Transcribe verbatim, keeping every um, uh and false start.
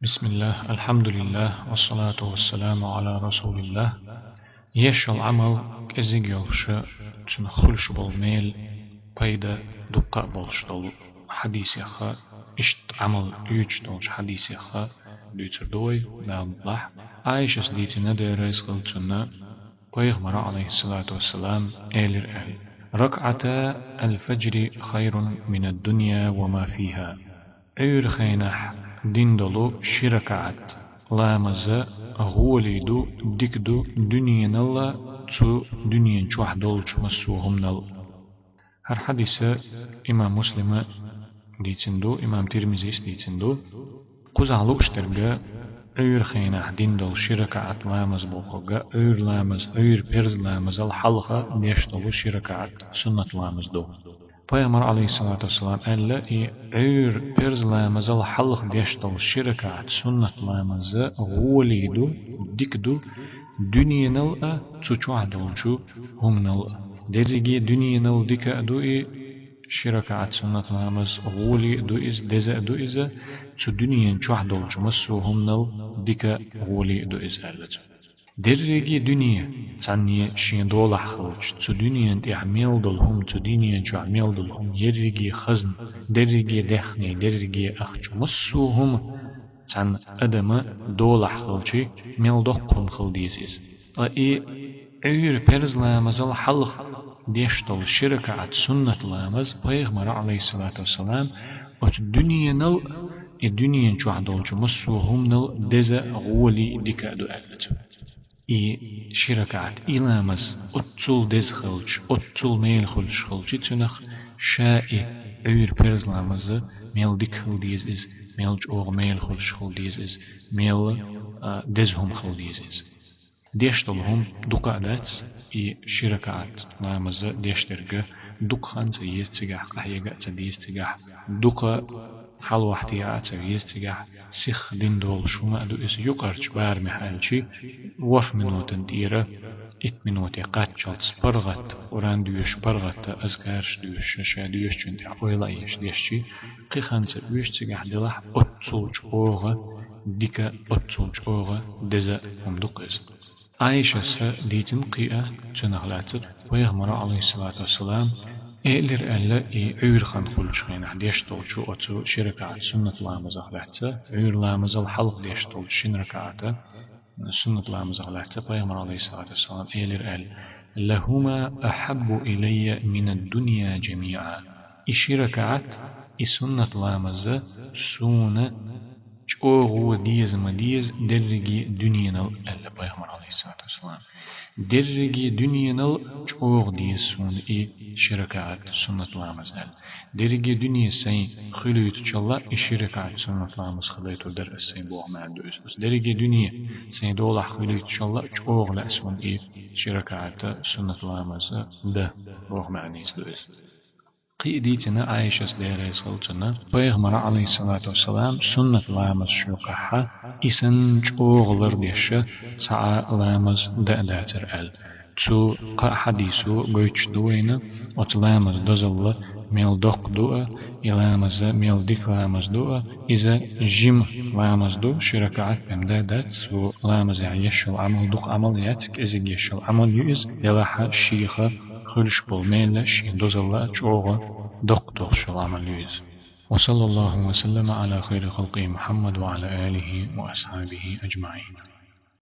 بسم الله، الحمد لله، والصلاة والسلام على رسول الله. Еш йола Ӏамал кӀезига йолуш, цунах хуьлуш болу мел, пайда дуккха а болуш долу хьадисех, иштта Ӏамал оьцуш долчу хьадисех дуьйцур ду вай, Дала мукъ лахь. Ӏайшас дийцина, Дела реза хуьлда цунна, Пайхамара, عليه الصلاة والسلام, элира аьлла: «ركعتا الفجر خير من الدنيا وما فيها». Ӏуьйру хенахь дина долу ши ракаӀат ламаз гӀоле ду, дика ду дуьненал а, цу дуьнен чохь долчу массо а хӀуманал а. ХӀара хьадис имам Муслима дийцина ду, имам Тирмизис дийцина ду. Кхузахь лууш дерг, Ӏуьйру хенахь дина долу ши ракаӀат ламаз бохург, Ӏуьйру ламаз, Ӏуьйру перз ламазал хьалха деш долу ши ракаӀат суннат ламаз ду. Пайхамара, عليه الصلاة والسلام, аьлла, и Ӏуьйру перз ламазал хьалха деш долу ши ракаӀат суннат ламаз гӀоле ду, дика ду дуьненал а, цу чохь долчу хӀуманал а. Дерриге дуьненал дика а ду и ши ракаӀат суннат ламаз, гӀоле а ду иза, деза а ду иза, цу дуьнен чохь долчу массо а хӀуманал дика а, гӀоле а ду иза, аьлла цо. Дерриге дуьне, цхьанне шен долахь хилча, цу дуьнен тӀехь мел долу хӀума, цу дуьнен чохь мел долу хӀума, ерриге хазна, дерриге даьхни, дерриге ахча, массо а хӀума цхьана адама долахь хилча, мел доккха хӀума хила деза иза. Ткъа и Ӏуьйру перз ламазал хьалха деш долу ши ракаӀат суннат ламаз Пайхамара, عليه الصلاة والسلام, оцу дуьненал а, и дуьнен чохь долчу массо а хӀуманал а деза а, гӀоле а, дика а ду, аьлла цо. И ши ракаӀат и ламаз оццул деза хилча, оццул мел хуьлуш хилча, цунах ша и Ӏуьйру перз ламаз мел дика хила деза иза, мел чӀогӀа мел хуьлуш хила деза иза, мел, а, деза хӀума хила деза иза. Деш долу хӀума дукха а дац, и ши ракаӀат ламаз деш дерг дукха хан ца еза цигахь, къахьега а ца деза цигахь, дукха хьалавахьте а ца веза цигахь, сиха дина долуш хӀума а ду иза. Юкъарчу барамехь аьлча, ворхӀ минутан тӀера итт минуте кхаччалц паргӀат, Къуръан доьшуш паргӀат, азкараш доьшуш, ша доьшучун тӀехь ойла а еш дешча, кхин хан ца оьшу цигахь делахь, оццул чӀогӀа дика, оццул чӀогӀа деза хӀума ду-кх иза. Ӏайшас дийцина кхин а цунах лаьцна, Пайхамара, عليه الصلاة والسلام, элира аьлла, и Ӏуьйру хан хуьлучу хенахь деш долчу оцу ши ракаӀат суннат ламазах лаьцна, Ӏуьйру ламазал хьалха деш долчу шина ракаӀата суннат ламазах лаьцна Пайхамара, عليه الصلاة والسلام, элира аьлла: «لهما أحب إلي من الدنيا جميعا». И ши ракаӀат, и суннат ламаз суна чӀогӀа деза ма деза дерриге дуьненал, аьлла Пайхамара, عليه الصلاة والسلام. Дерриге дуьненал чӀогӀа деза суна и ши ракаӀат суннат ламаз, аьлла. Дерриге дуьне сайн хуьлуьйтучалла и ши ракаӀат суннат ламаз хилийтур дара ас сайн, боху маьӀна ду иза. Оцу дерриге дуьне сайн долахь хуьлуьйтучалла чӀогӀа лаьа суна и ши ракаӀат суннат ламаз дан, боху маьӀна ду иза. Кхин а дийцина Ӏайшас, Дела реза хуьлда цунна, Пайхамара, عليه الصلاة والسلام, суннат ламазаш юкъахь и санна чӀогӀа лардеш цхьа а ламаз дан а дацара аьлла. Цу кхаа хьадисо гойтуш ду вайна, оцу ламаз дозалла мел доккха ду а, и ламаз мел дика ламаз ду а, иза жима ламаз ду, ши ракаӀат бен дан дац, цу ламазехь еш йолу Ӏамал дукха Ӏамал яц, кӀезиг еш йолу Ӏамал ю иза, делахь а шеха хуьлуш болу мел а, шен дозалла а чӀогӀа доккха долуш йолу Ӏамал ю иза. وصلى الله وسلم على خير خلقه محمد وعلى آله وأصحابه أجمعين.